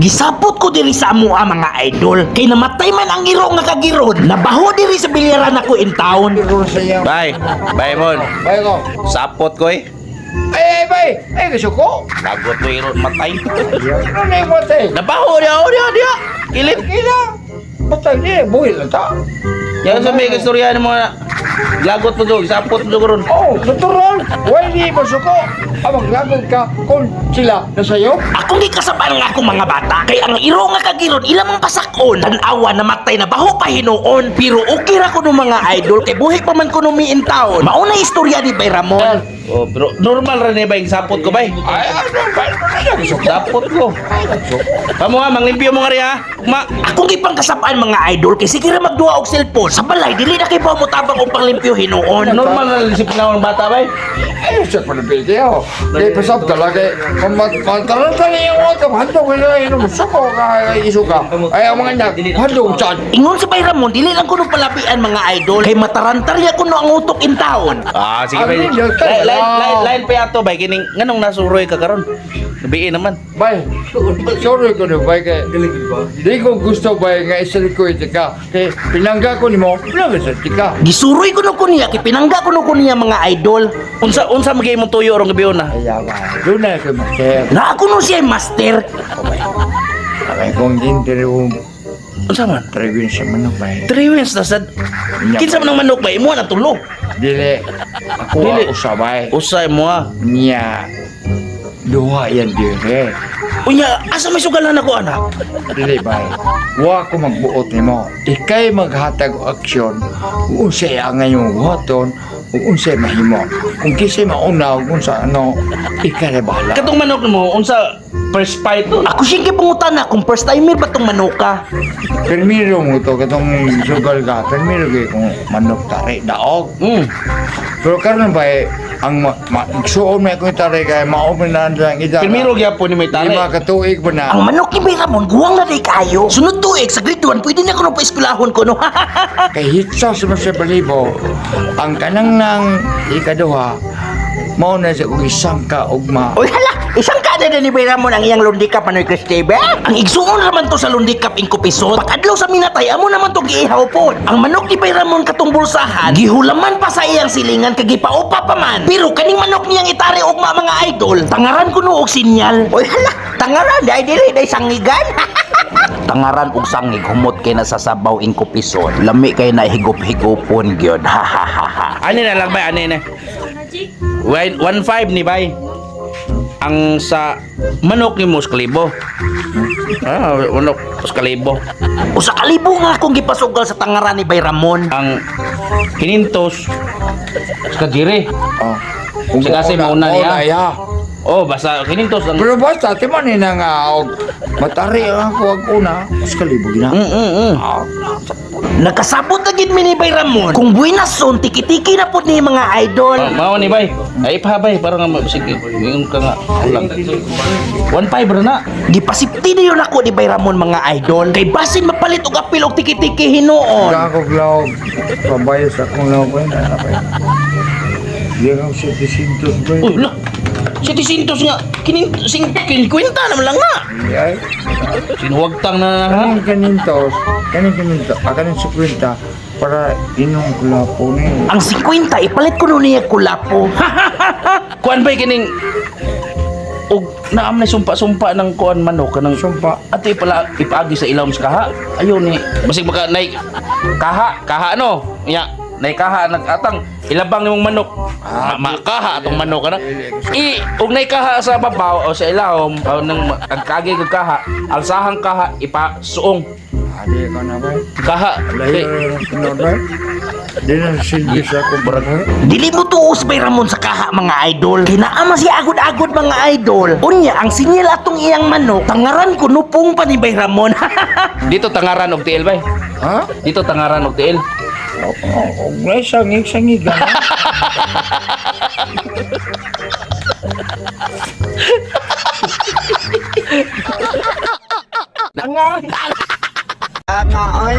Gisapot ko diri sa amoa, mga idol. Kay namatay man ang iro nga kagiron. Nabaho diri sa bilyaran ako in town. Bay, bay mon. Bay ko. Sapot ko eh. Ay, ay, bay. Ay, gusto ko. Lagot ko iro matay. Ano na yung matay? Nabaho dia, oh dia dia. Kilid. Kila. Patay niya, buhay lang ta. Yan sa may istorya ni mga lagot mo to, sapot mo to ron. Oh, natural. Why di masuko? Amang lagod ka kung sila nasayo. Akong gikasabaan nga akong mga bata. Kay ang iro nga kagiron ilang mang pasakon. Tan-awa namatay na baho pa hinuon. Pero okay ra ko no, mga idol, kay buhi pa man ko mi in town. Mauna istorya ni Bay Ramon. Oh, pero normal ra ni bay sapot ko bay. Ay, ano, bay, ano na gusto ko? Sapot ko. Kamo ha, manglimpyo mo nga ri ha. Ma, Akong gipangkasabaan, mga idol, kay sige ra magduha og cellphone. Sa balay dili na kay ba mo tabang og panglimpyo hinuon. Normal ra disiplina ng bata bay. Ay, siya pa na video. Kaya pasap talaga. Kung mataranta niya yung otong, handong ko na yun, suko ka, isuka. Ay, ang mga anak, handong chan. Ingon sa Bay Ramon, dili lang kuno palapian, mga idol, kay matarantarya kuno ang utok in town. Ah, sige Ang bay. ninyo, Lain lain tayo. lain pa ato bay kining nganong nasuroy ka karon. Gabi naman. Bay, sorry ko na, bay, kay di ko gusto, bay, nga isalikoy ka. Kay pinangga ko ni mo, pinangga sa tika. Gisuroy kuno ko niya kay pinangga kuno ko niya, mga idol. Unsa unsa magay imong tuyo rong gabi na? Kaya ba, doon na kay master. Na ako no siya master. Ay, kung din pero Unsa man? tribune sa manok, bay. 3 wins na sad. Kinsa man ang manok bay? Imo na tulo. Dili, ako Dili. ako sabay. Usa imo ha. Niya, duha yan dire. Unya, asa may sugalan ako anak? Dili, bay. Wa ko magbuot nimo. Ikay maghatag og aksyon kung unsay ang imong buhaton ug unsay mahimo. Kung kisay mauna ug unsa ano, ikay ra bahala. Katong manok mo, unsa first fight to? Ako siyang gipangutana kung first timer ba tong manuka. Permiro mo to katong sugal ka. Permiro kay kung manok tari daog. Pero karon bay ang igsuon may akong tari kay mao man na ang ida. Pirmiro gyapon ni may tari. 5 ka tuig pa na. Ang manok ni Bay Ramon guwang na day kaayo. Sunod tuig sa grade 1 pwede na kuno pa eskwelahon ko no. Kay hitsa sa mga balibo ang kanang nang ikaduha mao na siya kung isang ka ugma. Oy hala, isang kada na ni Bay Ramon ang iyang lundikap, Manoy Cristebe. Ang igsuon raman to sa lundikap ingkupison. Pag-adlaw sa minatay, amo naman to giihaw pod. Ang manok ni Bay Ramon katong bulsahan, gihulaman pa sa iyang silingan kay gipaupa pa man. Pero kaning manok niyang itari ugma, mga idol, tangaran kuno og sinyal. Oy hala, tangaran dai dili dai sangigan. Tangaran og sangig humot kay nasa sabaw ingkupison. Lami kay na higup-higupon gyud. Ha ha ha ha. Ani na lang bay, ani na. 1.5 ni bay. Ang sa manok ni mo sa kalibo. Ah, manok sa kalibo. 1,000 nga akong gipasugal sa tangaran ni Bay Ramon. Ang kinintos sa kadire. Oh. Kasi kasi mauna niya. Mauna niya. Oh, basta kinintos ang Pero basta ti man ni na nga og matari ang ako ag una mas kalibo gina. Ah, Nakasabot na gid mi ni Bay Ramon. Kung buenas son, tiki-tiki na pud ni mga idol. Oh, mao ni bay. Ay pa bay para nga sige. Ingon ka nga kulang. 1.5 ra na. Gipasipti na yun ako ni Bay Ramon, mga idol. Kay basin mapalit og apil og tiki-tiki hinuon. Ako lawag pabayo sa akong lawag bay na bay. Di ako 700 bay. Uy, lah. 700 nga. Kinin sing kinkwenta naman lang na. Ay, Sinuwagtang na na ha. kaning kanintos, kaning kanintos, ah, kaning 50 para inong kulapo ni. Ang 50 ipalit ko nun niya kulapo. Kuan bay kining og naam na sumpa-sumpa ng kuan manok kanang Sumpa. ato ipala ipaagi sa ilawom sa kaha. Ayo ni basig maka nay kaha kaha no. Nya nay kaha nagatang ilabang nimong manok. Ah, Makaha atong manok kana. I og nay kaha sa babaw o sa ilawom o nang ang kagi kag kaha, alsahang kaha ipasuong Adi ko na bay. kaha. Layo na tinuod bay. Di na silbi sa akong barangay. Dili mo tuos Bay Ramon sa kaha, mga idol. Kinaama siya agod-agod, mga idol. Unya ang sinyal atong iyang manok, tangaran ko nupong pa ni Bay Ramon. Dito tangaran og tiil bay. Ha? Dito tangaran og tiil. Oo, oh, oh, sangig sangig. Nga, oy.